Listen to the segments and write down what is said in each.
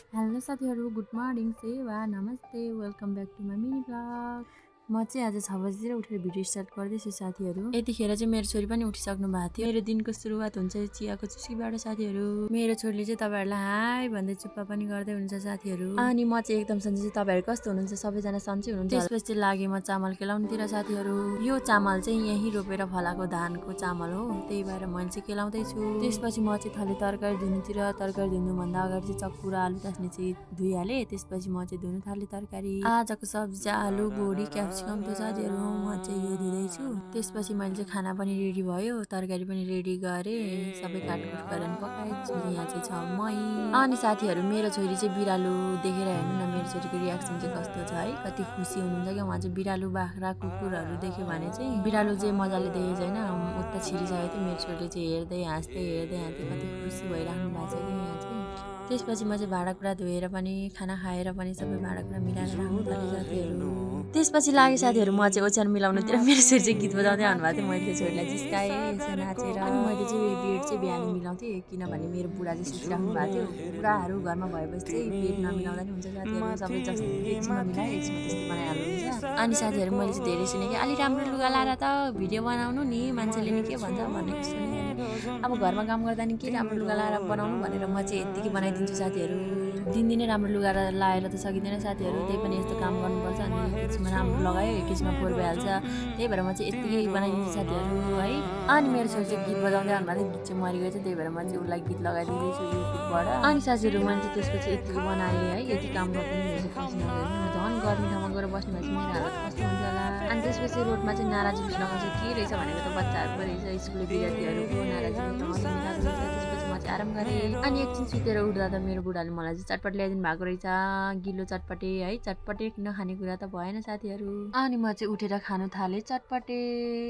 Hello साथीहरू, good morning, सेवा, नमस्ते, welcome back to my mini vlog. म चाहिँ आज 6 बजीतिर उठेर भिडियो स्टार्ट गर्दैछु साथीहरू। यतिखेर चाहिँ मेरो छोरी पनि उठिसक्नु भएको थियो। मेरो दिनको सुरुवात हुन्छ चियाको चुस्कीबाट साथीहरू। मेरो छोरीले चाहिँ तपाईँहरूलाई हाई भन्दै चुप्पा पनि गर्दै हुन्छ साथीहरू। अनि म चाहिँ एकदम सन्चै छु। तपाईँहरू कस्तो हुनुहुन्छ? सबैजना सन्चै हुनुहुन्छ? त्यसपछि लागे म चामल केलाउनुतिर साथीहरू। यो चामल चाहिँ यहीँ रोपेर फलाएको धानको चामल हो, त्यही भएर मैले चाहिँ केलाउँदैछु। त्यसपछि म चाहिँ थाले तरकारी धुनुतिर। तरकारी धुनुभन्दा अगाडि चाहिँ चक्कु र आलु तास्ने चाहिँ धुइहालेँ। त्यसपछि म चाहिँ धुनु थालेँ तरकारी। आजको सब्जी चाहिँ आलु, बोडी, क्याप्सिकम थियो साथीहरू। म चाहिँ यो धुँदैछु। त्यसपछि मैले चाहिँ खाना पनि रेडी भयो, तरकारी पनि रेडी गरेँ, सबै काटकुट गरेर पकाएँ। त्यसपछि यहाँ चाहिँ छ मै। अनि साथीहरू, मेरो छोरी चाहिँ बिरालो देखेर हेर्नु न, मेरो छोरीको रियाक्सन चाहिँ कस्तो छ है, कति खुसी हुनुहुन्छ क्या। उहाँ चाहिँ बिरालो, बाख्रा, कुकुरहरू देख्यो भने चाहिँ, बिरालो चाहिँ मजाले देखेको छैन, उता छिरिसकेको थियो। मेरो छोरीले चाहिँ हेर्दै हाँस्दै कति खुसी भइराख्नु भएको छ कि यहाँ चाहिँ। त्यसपछि म चाहिँ भाँडाकुँडा धोएर पनि, खाना खाएर पनि सबै भाँडाकुँडा मिलाएर राख्नु थालेँ साथीहरू। त्यसपछि लाग्यो साथीहरू, म चाहिँ ओछ्यान मिलाउनुतिर। मेरो छोरी चाहिँ गीत बजाउँदै आउनुभएको थियो। मैले छोरीलाई जिस्काएँ यसो नाचेर। अनि मैले चाहिँ बेड चाहिँ बिहानै मिलाउँथेँ, किनभने मेरो बुढा चाहिँ सुतिराख्नु भएको थियो। बुढाहरू घरमा भएपछि चाहिँ बेड नमिलाउँदा नि हुन्छ साथीहरू। सबै जस्तो एकछिनमा मिलायो, एकछिनमा त्यस्तो बनाइहाल्नुहुन्छ। अनि साथीहरू, मैले चाहिँ धेरै सुनेँ कि अलि राम्रो लुगा लाएर त भिडियो बनाउनु नि, मान्छेले नि के भन्छ भनेको सुनेँ। अनि अब घरमा काम गर्दा नि के राम्रो लुगा लाएर बनाउनु भनेर म चाहिँ यत्तिकै बनाइदिन्छु साथीहरू। दिनदिनै राम्रो लुगा लाएर त सकिँदैन साथीहरू, त्यही पनि यस्तो काम गर्नुपर्छ। अनि एकछिनमा राम्रो लगायो, एकछिनमा फोहोर भइहाल्छ, त्यही भएर म चाहिँ यत्तिकै बनाइदिन्छु साथीहरू है। अनि मेरो छोरी चाहिँ गीत बजाउँदै आउनुभएको थियो, गीत चाहिँ मरिगएछ, त्यही भएर म चाहिँ उसलाई गीत लगाइदिँदैछु युट्युबबाट। अनि साथीहरू, मैले चाहिँ त्यसपछि यत्तिकै बनाएँ है, यति काम गर्नु धेरै पसिना गएर झन् गर्मी ठाउँमा गएर बस्नु भएपछि मेरो हालत कस्तो हुन्छ होला। अनि त्यसपछि रोडमा चाहिँ नाराजी लगाउँछ, के रहेछ भनेको त बच्चाहरूको रहेछ, स्कुले विद्यार्थीहरूको नाराजी त्यसपछि म चाहिँ आराम गरेँ। अनि एकछिन सुतेर उठ्दा त मेरो बुढाले मलाई चाहिँ चटपट ल्याइदिनु भएको रहेछ, गिलो चटपटे है। चटपटे नखाने कुरा त भएन साथीहरू। अनि म चाहिँ उठेर खानु थालेँ चटपटे।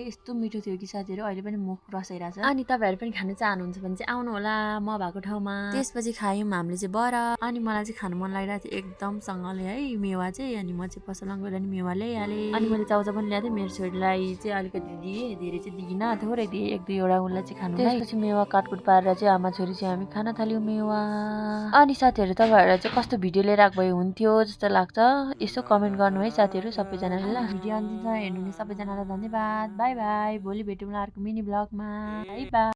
यस्तो मिठो थियो कि साथीहरू, अहिले पनि मुख रसाइरहेछ। अनि तपाईँहरू पनि खानु चाहनुहुन्छ भने चाहिँ आउनु होला म भएको ठाउँमा। त्यसपछि खायौँ हामीले चाहिँ बरा। अनि मलाई चाहिँ खानु मन लागिरहेको थियो एकदमसँगले है, मेवा चाहिँ। अनि म चाहिँ पसलमा गएर नि मेवा ल्याइहालेँ। अनि मैले चाउचाउ पनि ल्याएको थिएँ। मेरो छोरीलाई चाहिँ अलिकति दिएँ, धेरै चाहिँ दिइनँ, थोरै दिएँ, 1-2वटा उसलाई चाहिँ खानु। त्यसपछि मेवा काटकुट पारेर चाहिँ आमा छोरी चाहिँ हामी खाना थाल्यौँ मेवा। अनि साथीहरू, तपाईँहरूलाई चाहिँ कस्तो भिडियो लिएर आएको भए हुन्थ्यो जस्तो लाग्छ, यसो कमेन्ट गर्नु है साथीहरू सबैजनाले ल। भिडियो अन्तिमसम्म हेर्नुहुने सबैजनालाई धन्यवाद। बाई बाई, भोलि भेटौँला अर्को मिनी ब्लगमा। By by.